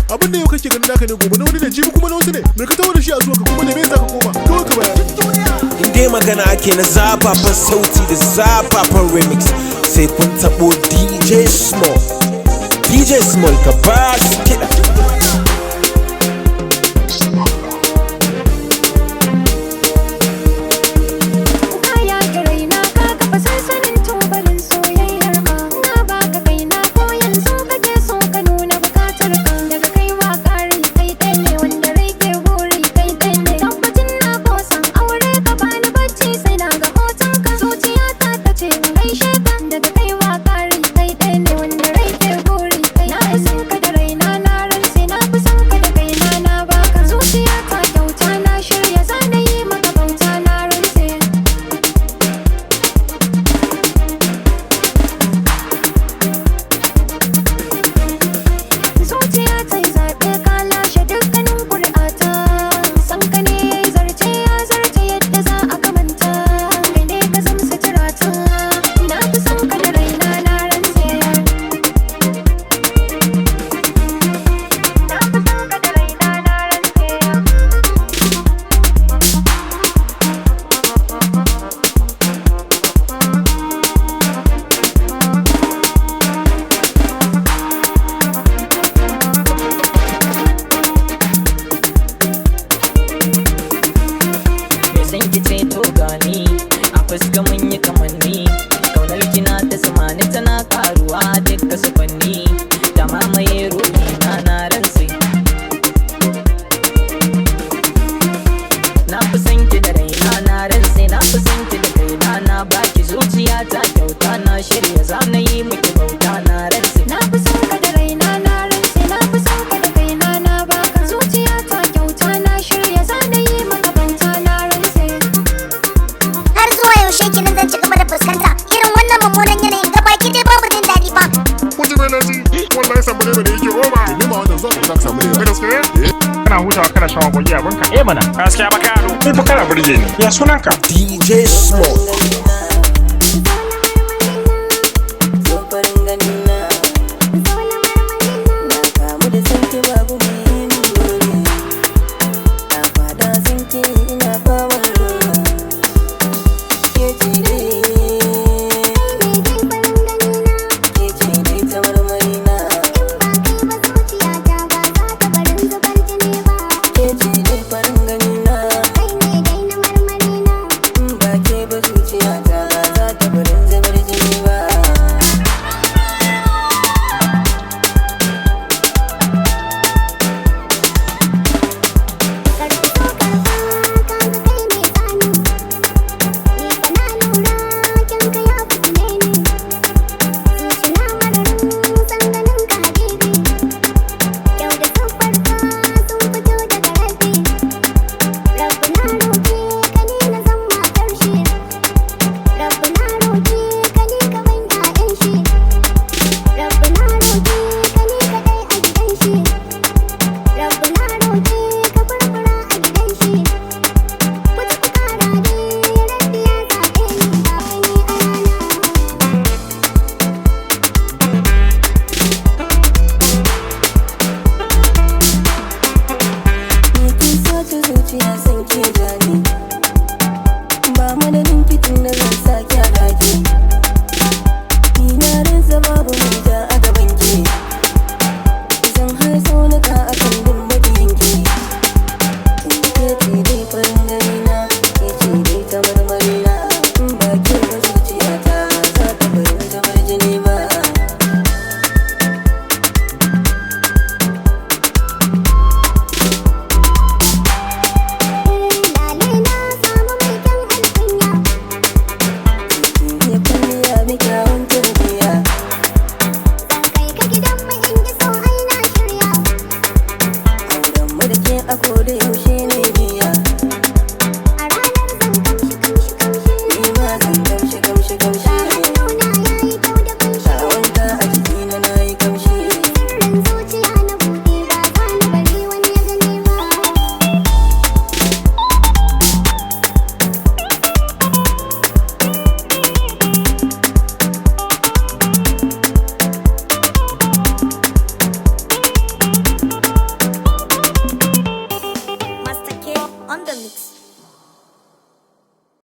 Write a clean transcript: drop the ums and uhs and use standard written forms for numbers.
Abin da yau kake ganin naka ne, gobe na wani ne, jibi kuma na wasu ne. Me ka taho da shi a zuwa ka, kuma da me za ka koma? Kawai ka bayar. In dai magana ake na zafafan sauti da zafafan remix, sai kun taɓo DJ Small. DJ Small, ka ba su kiɗa. Kaya ki raina, ka kafa sansanin tubalin soyayyar ka. Na baka kaina, ko yanzu kake so ka nuna bukatar ka. Daga kai wa ƙari, kai ɗaya ne wanda rai ke buri, kai ɗaya ne. Tabbacin na kosan aure ka, bani bacci sai na ga hoton ka. Zuciyata ta ce in gaishe ka. Daga kai wa ƙari, kai ɗaya ne wanda rai ke buri, kai. Na fi son ka da raina, na rantse, na fi son ka da kaina, na baka. Zuciyata kyauta, na shirya zana yi maka bauta, na rantse. Zuciya ta yi zaɓe, ka lashe dukkanin ƙuri'ata. San ka ne ya yi zarce, ya zarce yadda za a kamanta. Kai ne ka zam suturata. Na fi son ka da raina, na rantse. Na fi son ka da raina, na rantse. Me san ki ce to gani a fuska mun yi kamanni. Kaunar kina ta zamani tana karuwa duka sufanni. Ta mamaye ruhi na, na rantse. Na fi san ki da raina, na rantse. Na fi san ki da kaina, na baki zuciya ta kyauta. Na shirya zana yi miki bauta, na rantse. Na fi son ka da raina, na rantse. Na fi son ka da kaina, na baka. Zuciyata kyauta, na shirya zana yi maka bauta, na rantse. Har zuwa yaushe kenan zan ci gaba da fuskanta irin wannan mummunan yanayin? Gabaki dai babu jin daɗi ba. Kuji mai naji wallahi samu ne da yake roba. Ni ma wannan zuwa ka samu ne. Da gaske kana hutawa, kana shan waƙoƙi abinka. Eh mana. Gaskiya baka yaro kai fa, kana burge ni. Ya sunanka? DJ Small. Farin ganina, na kamu da sanki, babu mai yin dole. Na fada sanki, ina fama dole. Ke ce dai, ke ce dai ta marmari na. Ke ce dai farin ganina. In ba ke ba, zuciyata ba za ta barin zubar jini ba. Ni kin sace zuciya, san ke jani. Ba madadin fitin da zan sake a daki. Ni na rasa babu mai ja a gaban ki. Zan har tsaunuka a kan bin mabiyin ki. Ke ce dai farin gani na, ke ce dai ta marmari na. In ba ke ba, zuciyata za ta barin zubar jini ba. Ya kwalliya bi kyawun tarbiyya. Auren mu da ke a koda yaushe ne biya. Ni ma zan kamshi kamshi kamshi. A wanka a jikina na yi kamshi. Zuciya na buɗe, ba za ni bari wani ya gani ba. Thank the mix.